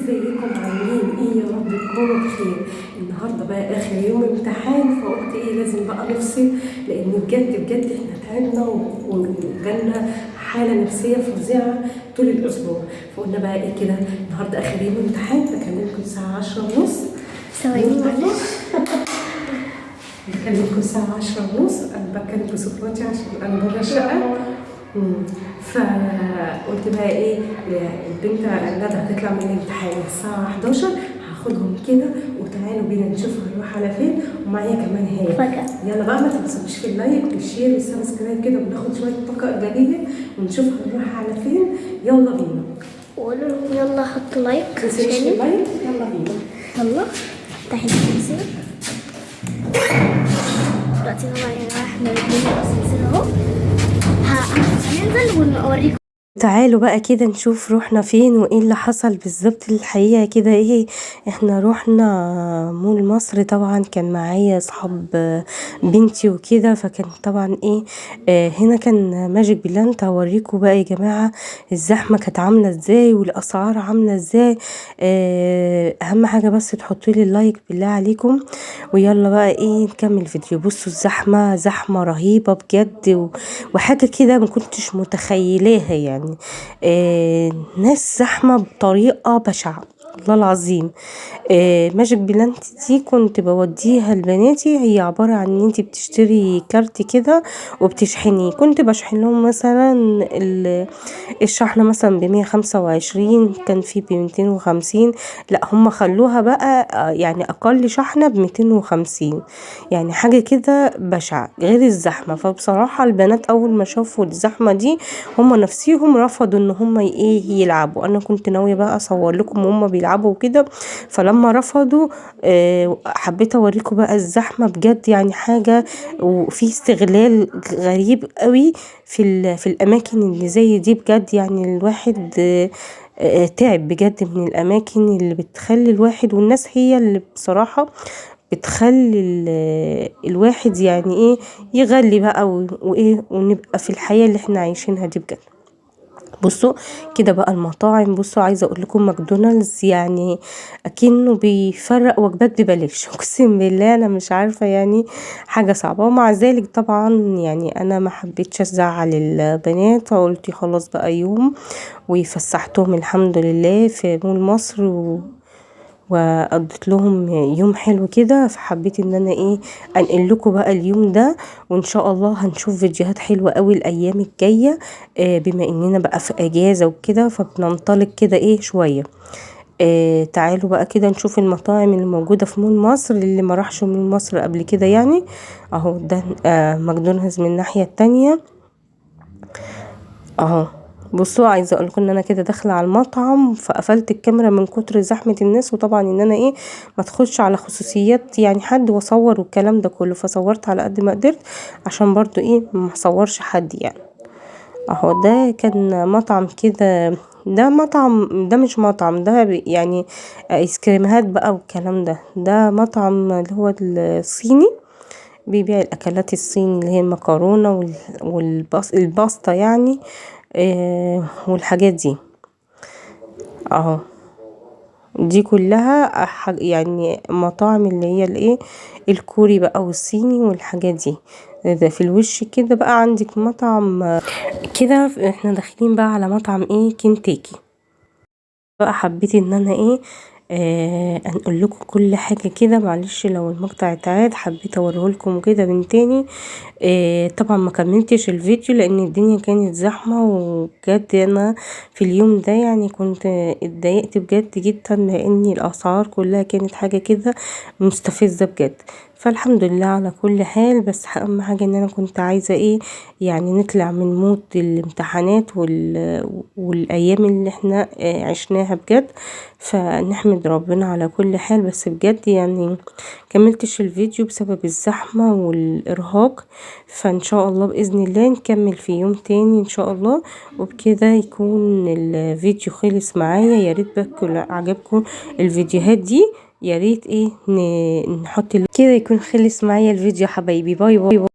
ازيكم؟ عاملين ايه؟ يا رب تكونوا بخير. النهارده بقى اخر يوم امتحان، فقلت ايه لازم بقى نفصل، لان بجد بجد احنا تعبنا وجالنا حاله نفسية فظيعة طول الاسبوع. فقلنا بقى ايه كده، النهارده اخر يوم امتحان. بكلمكم الساعة 10:30. ثواني معلش. بكلمكم الساعة 10:30. انا بتكلم بصوت واطي عشان انا بره الشقه. فقلت بقى ايه، البنت ندى هتطلع من الامتحان الساعة 11، هاخدهم كده وتعالوا بينا نشوف هنروح على فين، ومعايا كمان هي. فجأة. يلا بقى ما تنسوش في ال like وال share وال subscribe كده، وناخد شوية طاقة إيجابية ونشوف هنروح على فين. يلا بينا. وقولوا لهم يلا حطوا like. ما تنسوش في عشاني. ال like. يلا بينا. يلا افتحي السلسلة دلوقتي. طبعا يا جماعة احنا راكبين السلسلة اهو، هننزل ونوريكم. تعالوا بقى كده نشوف روحنا فين وايه اللي حصل بالظبط. الحقيقة كده ايه، احنا روحنا مول مصر. طبعا كان معايا اصحاب بنتي وكده، فكان طبعا ايه هنا كان Magic Planet. هوريكم بقى يا جماعة الزحمة كانت عاملة ازاي والاسعار عاملة ازاي. اهم حاجة بس تحطوا لي ال like بالله عليكم، ويلا بقى ايه نكمل الفيديو. بصوا الزحمة زحمة رهيبة بجد، وحاجة كده ما كنتش متخيلاها يعني. ناس زحمة بطريقة بشعة والله العظيم. Magic Planet دي كنت بوديها لبناتي، هي عبارة عن ان انتي بتشتري كارت كده وبتشحنيه. كنت بشحن لهم مثلا الشحنة مثلا ب125، كان في ب250، لا هم خلوها بقى يعني اقل شحنة ب250، يعني حاجة كده بشعة غير الزحمة. فبصراحة البنات اول ما شافوا الزحمة دي هم نفسيهم رفضوا ان هم ايه يلعبوا. انا كنت ناوية بقى اصور لكم وهم بيلعبوا وكده، فلما رفضوا حبيت اوريكم بقى الزحمة بجد، يعني حاجة وفي استغلال غريب قوي في الاماكن اللي زي دي بجد. يعني الواحد تعب بجد من الاماكن اللي بتخلي الواحد، والناس هي اللي بصراحة بتخلي الواحد يعني ايه يغلي بقى وايه، ونبقى في الحياة اللي احنا عايشينها دي بجد. بصوا كده بقى المطاعم، بصوا عايزه اقول لكم ماكدونالدز يعني اكنه بيفرق وجبات ببلاش، اقسم بالله انا مش عارفه، يعني حاجة صعبة. ومع ذلك طبعا يعني انا ما حبيتش ازعل البنات، فقلت خلاص بقى يوم، وفسحتهم الحمد لله في مول مصر وقضيت لهم يوم حلو كده. فحبيت ان انا ايه انقل لكم بقى اليوم ده، وان شاء الله هنشوف فيديوهات حلوة قوي الايام الجاية، بما اننا بقى في اجازه وكده، فبننطلق كده ايه شوية. تعالوا بقى كده نشوف المطاعم اللي موجودة في مول مصر، اللي ما راحش مول مصر قبل كده. يعني اهو ده ماكدونالدز من الناحية التانية اهو. بصوا عايزه اقول لكم ان انا كده داخله على المطعم، فقفلت الكاميرا من كتر زحمة الناس، وطبعا ان انا ايه ما ادخلش على خصوصيات يعني حد واصور والكلام ده كله، فصورت على قد ما قدرت عشان برضو ايه ما اصورش حد يعني. اهو ده كان مطعم كده، ده مطعم، ده مش مطعم، ده يعني ايس كريمات بقى والكلام ده. ده مطعم اللي هو الصيني، بيبيع الاكلات الصيني اللي هي المكرونه والباستا يعني والحاجات دي اهو. دي كلها يعني مطاعم اللي هي الايه الكوري بقى والصيني والحاجات دي. ده في الوش كده بقى عندك مطعم كده. احنا داخلين بقى على مطعم ايه كنتاكي بقى. حبيت ان انا ايه انقل لكم كل حاجة كده، معلش لو المقطع اتعاد، حبيت اوريه لكم كده من تاني. طبعا ما كملتش الفيديو لان الدنيا كانت زحمة، وبجد انا في اليوم ده يعني كنت اتضايقت بجد جدا، لان الاسعار كلها كانت حاجة كده مستفزة بجد. فالحمد لله على كل حال. بس اهم حاجة ان انا كنت عايزه ايه يعني نطلع من mood الامتحانات والايام اللي احنا عشناها بجد، فنحمد ربنا على كل حال. بس بجد يعني كملتش الفيديو بسبب الزحمة والارهاق، فان شاء الله باذن الله نكمل في يوم تاني ان شاء الله. وبكده يكون الفيديو خلص معايا. يا ريت بقى عجبكم الفيديوهات دي، يا ريت ايه نحط كده يكون خلص معايا الفيديو حبايبي. bye bye.